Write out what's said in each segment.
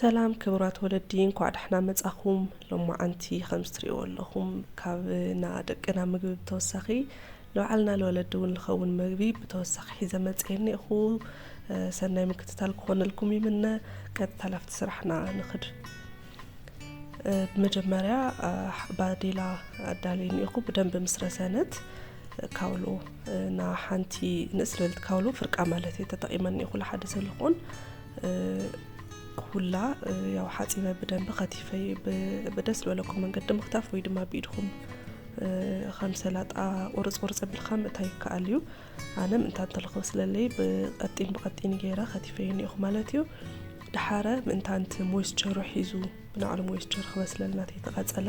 ሰላም ክቡራት ወለዲ፣ እንኳዕ ደሕና መጻኹም። ሎማዓንቲ ከም እትሪእዎ ኣለኹም፣ ካብ ና ደቅና ምግቢ ብተወሳኺ ንባዕልና ንወለዲ እውን ዝኸውን ምግቢ ብተወሳኺ ሒዘ መጽኤ እኒእኹ። ሰናይ ምክትታል ክኾነልኩም ይምነ። ቀጥታ ላፍቲ ስራሕና ንኽድ። ብመጀመርያ ባዴላ ኣዳልየ እኒእኹ። ብደንብ ምስ ረሰነት ካውሎ፣ ና ሓንቲ ንእስ ዝበልት ካውሎ ፍርቃ ማለት እየ ተጠቒመ እኒእኹ። ለሓደ ሰሊኾን ኩላ ያው ሓፂበ ብደንብ ከቲፈይ ብደስ ዝበለኩም መንገዲ ምክታፍ ወይ ድማ ብኢድኹም ከም ሰላጣ ቁርፅ ቁርፅ ኣቢልካ ምእታይ ይከኣል እዩ። ኣነ ምእንታን ተለኽበ ስለለይ ብቐጢን ብቐጢን ገይረ ከቲፈዮ እኒኦኹ ማለት እዩ። ደሓረ ምእንታንቲ ሞይስቸሩ ሒዙ ብናዕሉ ሞይስቸር ክበስለልና ተይተቐፀለ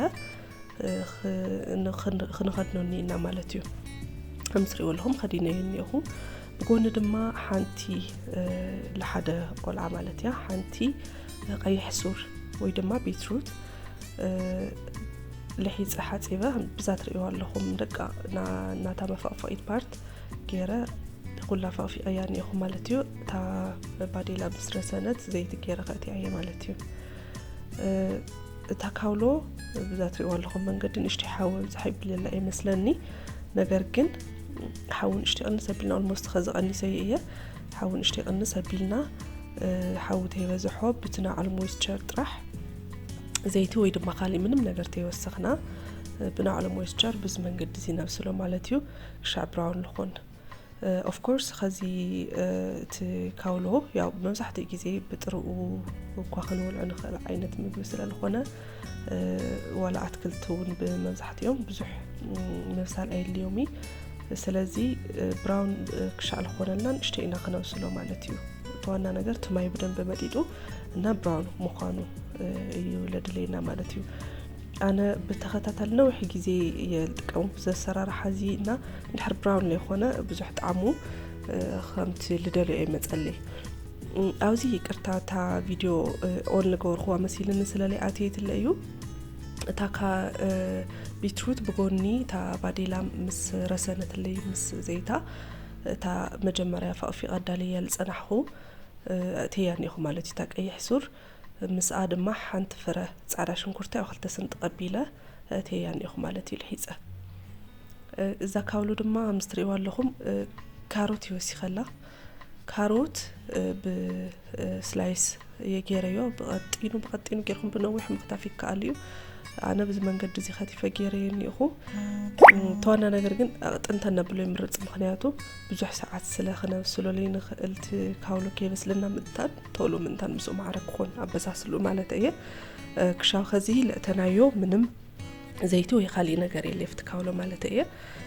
ክንኸድኖ እኒእና ማለት እዩ። ከም ትሪእዎ ኣለኹም ከዲነዮ እኒኦኹ። ብጎኒ ድማ ሓንቲ ለሓደ ቆልዓ ማለት እያ፣ ሓንቲ ቀይሕ ሱር ወይ ድማ ቢትሩት ልሒፀ ሓፂበ ብዛ ትሪእዋ ኣለኹም ደቃ ናታ መፋቕፋቒት ፓርት ገይረ ኩላ ፈቕፊቐያ እኒኦኹ ማለት እዩ። እታ ባዴላ ምስ ረሰነት ዘይቲ ገይረ ከእትያ እየ ማለት እዩ። እታ ካውሎ ብዛ ትሪእዋ ኣለኹም መንገዲ ንእሽተይ ሓዊ ኣብዝሓ ይብለላ ይመስለኒ። ነገር ግን ሓዊ ንእሽተይ ቅንስ ኣቢልና፣ ኦልሞስት ኸዚ ቀኒሰዮ እየ። ሓዊ ንእሽተይ ቅንስ ኣቢልና ሓዊ ተይበዝሖ ብቲ ናዕሉ ሞይስቸር ጥራሕ ዘይቲ ወይ ድማ ካሊእ ምንም ነገር ተይወሰኽና ብናዕሉ ሞይስቸር ብዚ መንገዲ እዚ ነብስሎ ማለት እዩ። ክሻዕ ብራውን ልኾን። ኦፍ ኮርስ ኸዚ እቲ ካውሎ ያው መብዛሕትኡ ግዜ ብጥርኡ እኳ ክንበልዖ ንኽእል ዓይነት ምግቢ ስለ ዝኾነ ዋላ ኣትክልቲ እውን ብመብዛሕትኦም ብዙሕ ምብሳል ኣየድልዮም እዩ። ስለዚ ብራውን ክሻዕ ዝኾነልና ንእሽተይ ኢና ክነብስሎ ማለት እዩ። እቲ ዋና ነገር እቲ ማይ ብደንብ መጢጡ እና ብራውን ምዃኑ እዩ ለድለየና ማለት እዩ። ኣነ ብተኸታታሊ ነዊሕ ግዜ እየ ዝጥቀሙ ብዚ ኣሰራርሓ እዚ እና እንድሕር ብራውን ለይኮነ ብዙሕ ጣዕሙ ከምቲ ልደልዮ ኣይመፀለይ። ኣብዚ ይቅርታ እታ ቪድዮ ኦን ልገበርኩዋ መሲልኒ ስለለይ ኣትየትለ እዩ። እታ ቢትሩት ብጎኒ እታ ባዴላ ምስ ረሰነትለይ ምስ ዘይታ እታ መጀመርያ ፋቕፊቕ ኣዳልያ ዝፀናሕኹ ኣእትያ እኒኹ ማለት እዩ። እታ ቀይሕ ሱር ምስኣ ድማ ሓንቲ ፍረ ፃዕዳ ሽንኩርቲ ኣብ ክልተ ስንጢ ቀቢለ ኣእትያ እኒኹ ማለት እዩ ልሒፀ። እዛ ካውሎ ድማ ምስ ትሪእዋ ኣለኹም ካሮት ይወሲኸላ። ካሮት ብስላይስ እየ ገይረዮ። ብቐጢኑ ብቐጢኑ ገይርኩም ብነዊሕ ምኽታፍ ይከኣል እዩ። ኣነ ብዚ መንገዲ እዚ ከቲፈ ገይረዮ እኒእኹ። ተዋና ነገር ግን ኣቕጥንተ ነብሎ ይምርፅ፣ ምኽንያቱ ብዙሕ ሰዓት ስለ ክነብስሎ ለይንኽእል እቲ ካውሎ ከይበስለና ምእንታን ቶሎ ምእንታን ምስኡ ማዕረ ክኾን ኣበሳስሉ ማለት እየ። ክሻው ከዚ ለእተናዮ ምንም ዘይቲ ወይ ካሊእ ነገር የለ የፍትካውሎ ማለት እየ።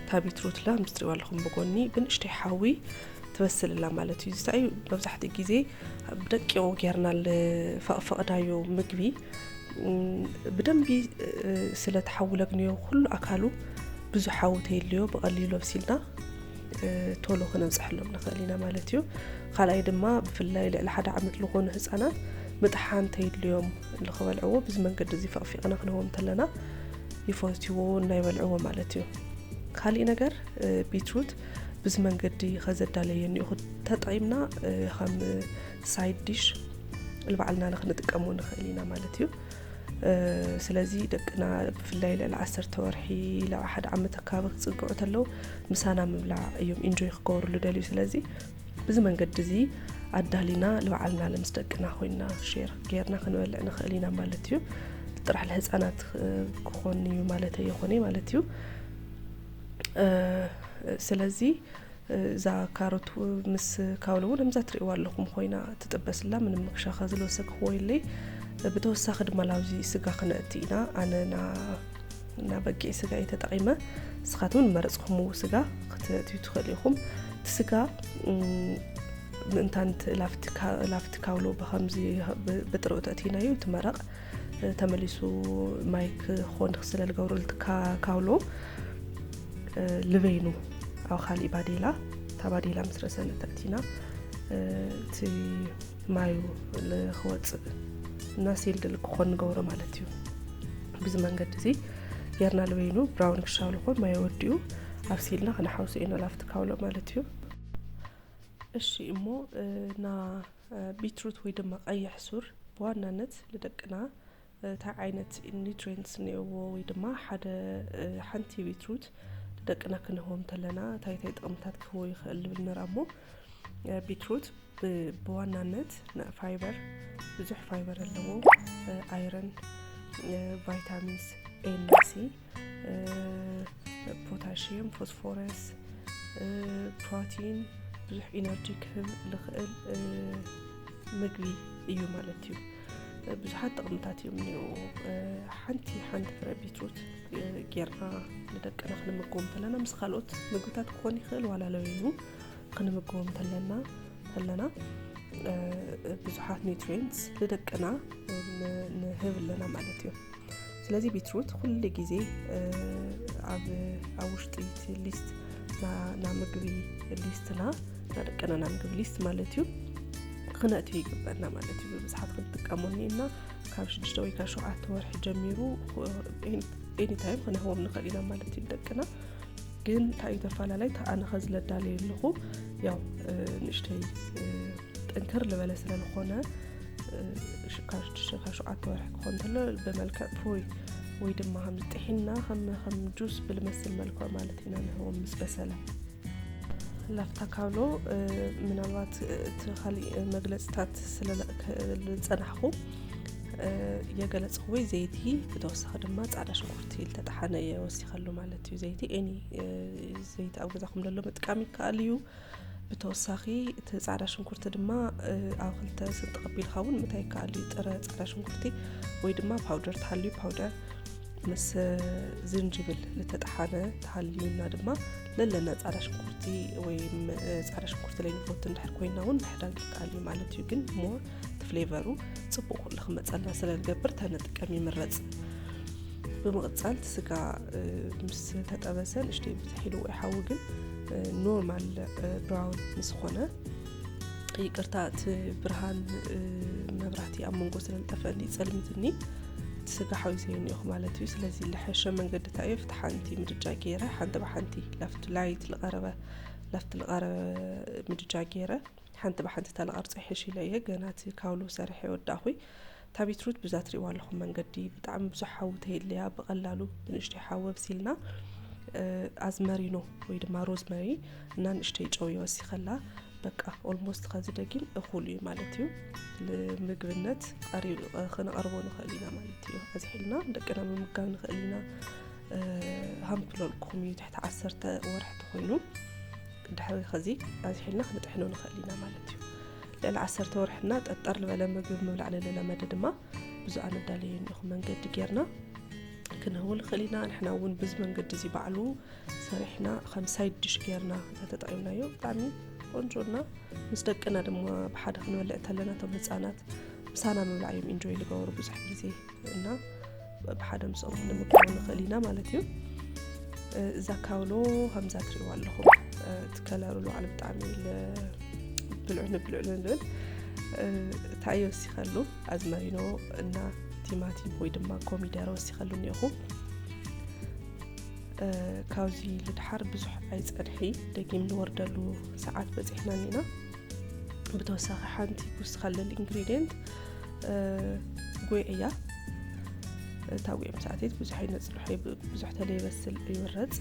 እታ ቢትሩት ላ ምስ ትሪእዋ ኣለኹም ብጎኒ ብንእሽተይ ሓዊ ትበስልላ ማለት እዩ። ዝታይ መብዛሕትኡ ግዜ ብደቂቑ ጌርና ፈቕፈቕዳዮ ምግቢ ብደንቢ ስለ ተሓውለግንዮ ኩሉ ኣካሉ ብዙሕ ሓዊ ተየድልዮ ብቐሊሉ ኣብሲልና ቶሎ ክነብፅሐሎም ንኽእል ኢና ማለት እዩ። ካልኣይ ድማ ብፍላይ ልዕሊ ሓደ ዓመት ዝኾኑ ህፃናት ምጥሓን ተይድልዮም ንኽበልዕዎ ብዚ መንገዲ እዚ ፈቕፊቕና ክንህቦም እንተለና ይፈትዎ እናይበልዕዎ ማለት እዩ። ካሊእ ነገር ቢትሩት ብዚ መንገዲ ከዘዳለየ እኒእኹ ተጠቒምና ከም ሳይድ ዲሽ ንባዕልና ንክንጥቀሙ ንኽእል ኢና ማለት እዩ። ስለዚ ደቅና ብፍላይ ልዕሊ ዓሰርተ ወርሒ ላብ ሓደ ዓመት ኣካባቢ ክፅግዑ ተለዉ ምሳና ምብላዕ እዮም ኢንጆይ ክገብሩሉ ደልዩ። ስለዚ ብዚ መንገዲ እዚ ኣዳሊና ንባዕልና ለምስ ደቅና ኮይና ሼር ጌርና ክንበልዕ ንኽእል ኢና ማለት እዩ። ጥራሕ ንህፃናት ክኾን እዩ ማለት ኣይኮነ ማለት እዩ። ስለዚ እዛ ካሮት ምስ ካውሎ እውን ከምዛ ትሪእዋ ኣለኹም ኮይና ትጥበስላ ምንም ክሻኸ ዝለወሰክዎ የለይ። ብተወሳኺ ድማ ላብዚ ስጋ ክነእቲ ኢና። ኣነ ና በጊዕ ስጋ እየ ተጠቒመ። ንስኻትኩም ንመረፅኩምዎ ስጋ ክትእትዩ ትኽእሉ ኢኹም። እቲ ስጋ ምእንታን ላፍቲ ካውሎ ብከምዚ ብጥርኡ ተእቲናዮ እቲ መረቕ ተመሊሱ ማይ ክኾን ስለ ልገብረሉ ካውሎ ልበይኑ ኣብ ካሊእ ባዴላ እታ ባዴላ ምስ ረሰነ ተእቲና እቲ ማዩ ክወፅእ እና ሲልድ ክኾን ንገብሮ ማለት እዩ። ብዚ መንገዲ እዚ ጌርና ልበይኑ ብራውን ክሻው ልኾን ማይ ወዲኡ ኣብሲልና ክነሓውሶ ኢና ላፍቲ ካውሎ ማለት እዩ። እሺ እሞ ና ቢትሩት ወይ ድማ ቀይሕ ሱር ብዋናነት ንደቅና እንታይ ዓይነት ኒውትሪንትስ እኒኦዎ ወይ ድማ ሓደ ሓንቲ ቢትሩት ንደቅና ክንህቦም ተለና እንታይ እንታይ ጥቕምታት ክህቦ ይኽእል ንብል ንርኣ እሞ፣ ቢትሩት ብዋናነት ፋይበር፣ ብዙሕ ፋይበር ኣለዎ። ኣይረን፣ ቫይታሚንስ ኤ እና ሲ፣ ፖታሽየም፣ ፎስፎረስ፣ ፕሮቲን፣ ብዙሕ ኢነርጂ ክህብ ዝኽእል ምግቢ እዩ ማለት እዩ። ብዙሓት ጥቕምታት እዮም እኒኦ። ሓንቲ ሓንቲ ፍረ ቢትሩት ጌርና ንደቅና ክንምግቦም ከለና ምስ ካልኦት ምግብታት ክኾን ይኽእል፣ ዋላ ለበይኑ ክንምግቦም ተለና ተለና ብዙሓት ኒውትሪንትስ ንደቅና ንህብ ኣለና ማለት እዩ። ስለዚ ቢትሩት ኩሉ ግዜ ኣብ ኣብ ውሽጢ እቲ ሊስት ና ምግቢ ሊስትና፣ ና ደቅና ና ምግቢ ሊስት ማለት እዩ፣ ክነእትዮ ይግበእና ማለት እዩ። ብብዝሓት ክንጥቀሞ እኒና ካብ ሽዱሽተ ወይ ካብ ሸውዓተ ወርሒ ጀሚሩ ኤኒታይም ክንህቦም ንኽእል ኢና ማለት እዩ ደቅና። ግን እንታይ እዩ ተፈላለይ? ኣነ ኸዚ ለዳለየ ኣለኹ፣ ያው ንእሽተይ ጥንክር ዝበለ ስለ ዝኾነ ካብ ሽዱሽተ ካብ ሸውዓተ ወርሒ ክኾን እንተሎ ብመልክዕ ፍሩይ ወይ ድማ ከም ጥሒና ከም ከም ጁስ ብልመስል መልክዑ ማለት ኢና ንህቦም ምስ በሰለ። ላፍታ ካብሎ ምናልባት እቲ ካሊእ መግለፅታት ስለ ዝፀናሕኹ የገለፅኽዎ ዘይቲ፣ ብተወሳኺ ድማ ፃዕዳ ሽንኩርቲ ዝተጠሓነ እየ ወሲኸሉ ማለት እዩ። ዘይቲ ኤኒ ዘይቲ ኣብ ገዛኹም ዘሎ ምጥቃም ይከኣል እዩ። ብተወሳኺ እቲ ፃዕዳ ሽንኩርቲ ድማ ኣብ ክልተ ስንጥቕ ኣቢልካ እውን ምታይ ይከኣል እዩ። ጥረ ፃዕዳ ሽንኩርቲ ወይ ድማ ፓውደር ተሃልዩ ፓውደር ምስ ዝንጅብል ዝተጠሓነ ተሃልዩና ድማ ለለና ፃዕዳ ሽንኩርቲ ወይ ፃዕዳ ሽንኩርቲ ለይንፈቱ እንድሕር ኮይና እውን ምሕዳግ ይከኣል እዩ ማለት እዩ። ግን ሞር እቲ ፍሌቨሩ ፅቡቅ ኩሉ ክመፀልና ስለ ዝገብር ተንጥቀም ይምረፅ። ብምቕፃል እቲ ስጋ ምስ ተጠበሰ ንእሽተይ ብዝሕ ኢሉ ወይ ሓዊ ግን ኖርማል ብራውን ምስ ኾነ፣ ይቅርታ እቲ ብርሃን መብራህቲ ኣብ መንጎ ስለ ዝጠፍአኒ ጸልሚትኒ፣ እቲ ስጋ ሓዊሰዮ እኒኦኹ ማለት እዩ። ስለዚ ልሐሸ መንገዲ እንታይ እዩ? ኣብቲ ሓንቲ ምድጃ ገይረ ሓንቲ ብሓንቲ ላፍቲ ላይት ልቐረበ ላፍቲ ልቐረበ ምድጃ ገይረ ሓንቲ ብሓንቲ ተለቐርጾ ይሕሽ ኢለ እየ። ገና እቲ ካውሎ ሰሪሐ ወዳእኹይ። እታ ቢትሩት ብዛ ትሪእዋ ኣለኹም መንገዲ ብጣዕሚ ብዙሕ ሓዊ ተየድልያ፣ ብቐላሉ ብንእሽተይ ሓዊ ኣብሲልና ኣዝመሪኖ ወይ ድማ ሮዝመሪ እና ንእሽተይ ጨው ይወሲኸላ። በቃ ኦልሞስት ከዚ ደጊም እኹል እዩ ማለት እዩ። ንምግብነት ክነቐርቦ ንኽእል ኢና ማለት እዩ። ኣዝሒልና ደቅና ምምጋብ ንኽእል ኢና። ሃምፕለልኩም እዩ ትሕቲ ዓሰርተ ወርሒ ተኾይኑ ድሕሪ ከዚ ኣዝሒልና ክንጥሕኖ ንኽእል ኢና ማለት እዩ። ልዕሊ ዓሰርተ ወርሕና ጠጠር ዝበለ ምግቢ ምብላዕ ንለመደ ድማ ብዝኣ ንዳለየ እኒኹ መንገዲ ጌርና ክንህቡ ንኽእል ኢና። ንሕና እውን ብዚ መንገዲ እዚ ባዕሉ ሰሪሕና ከም ሳይድ ዲሽ ጌርና እንተተጠቒምናዮ ብጣዕሚ ቆንጆና ምስ ደቅና ድማ ብሓደ ክንበልዕ እንተለና እቶም ህፃናት ምሳና ምብላዕ እዮም ኢንጆይ ዝገብሩ ብዙሕ ግዜ እና ብሓደ ምስኦም ክንምገቦ ንኽእል ኢና ማለት እዩ። እዛ ካውሎ ከምዛ ትሪእዋ ኣለኹም እቲ ከለሩ ባዕሉ ብጣዕሚ ብልዑ ንብልዑ ንብል እንታይ ይወሲኸሉ ኣዝመሪኖ እና ቲማቲም ወይ ድማ ኮሚደረ ወሲኸሉ እኒኹ። ካብዚ ልድሓር ብዙሕ ኣይፀንሒ ደጊም ንወርደሉ ሰዓት በፂሕና እኒና። ብተወሳኺ ሓንቲ ክውስኸለል ኢንግሪዲየንት ጉዕ እያ። እታ ጉዕ ምስ ኣተየት ብዙሕ ኣይነፅንሖ፣ ብዙሕ ተለይበስል ይምረፅ።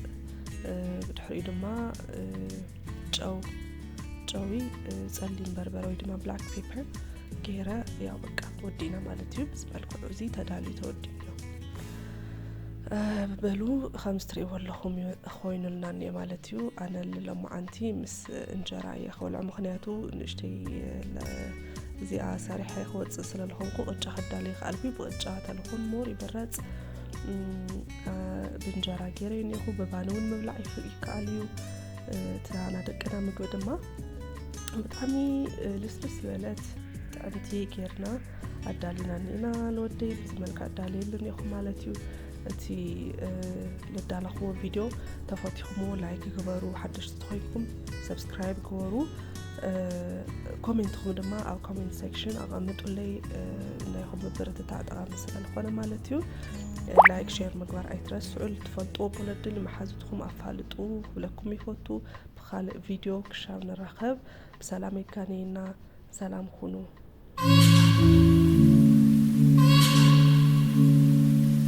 ብድሕሪኡ ድማ ጨው ጨዊ ጸሊም በርበረ ወይ ድማ ብላክ ፔፐር ገይረ ያው በቃ ወዲእና ማለት እዩ። ብዚ መልክዑ እዚ ተዳልዩ ተወዲኡ ኣሎ። በሉ ከምዚ ትሪእዎ ኣለኹም ኮይኑልና እኒኦ ማለት እዩ። ኣነ ልሎማዓንቲ ምስ እንጀራ እየ ክበልዖ፣ ምኽንያቱ ንእሽተይ እዚኣ ሰሪሐ ክወፅእ ስለ ዝኾንኩ ቅጫ ክዳለ ይኽኣልኩ። ብቅጫ ተለኹን ሞር ይበረፅ። ብእንጀራ ገይረ እኒኹ ብባኒ እውን ምብላዕ ይኽእል እዩ። እቲ ናና ደቅና ምግቢ ድማ ብጣዕሚ ልስልስ ዝበለት ጥዕምቲ ጌርና ኣዳሊና እኒና። ንወደይ ብዚ መልክዕ ኣዳልየሉ እኒኹ ማለት እዩ። እቲ ልዳለኽዎ ቪድዮ ተፈቲኹምዎ ላይክ ግበሩ፣ ሓደሽቲ ተኾይንኩም ሰብስክራይብ ግበሩ። ኮሜንትኹም ድማ ኣብ ኮሜንት ሴክሽን ኣቐምጡለይ። ናይኹም ምብርትታዕ ጠቓሚ ስለ ዝኾነ ማለት እዩ። ላይክ ሼር ምግባር ኣይትረስዑ። ልትፈልጥዎ ወለዲ ንመሓዙትኹም ኣፋልጡ ክብለኩም ይፈቱ። ብኻልእ ቪድዮ ክሻብ ንራኸብ። ብሰላም የጋነየና። ሰላም ኩኑ።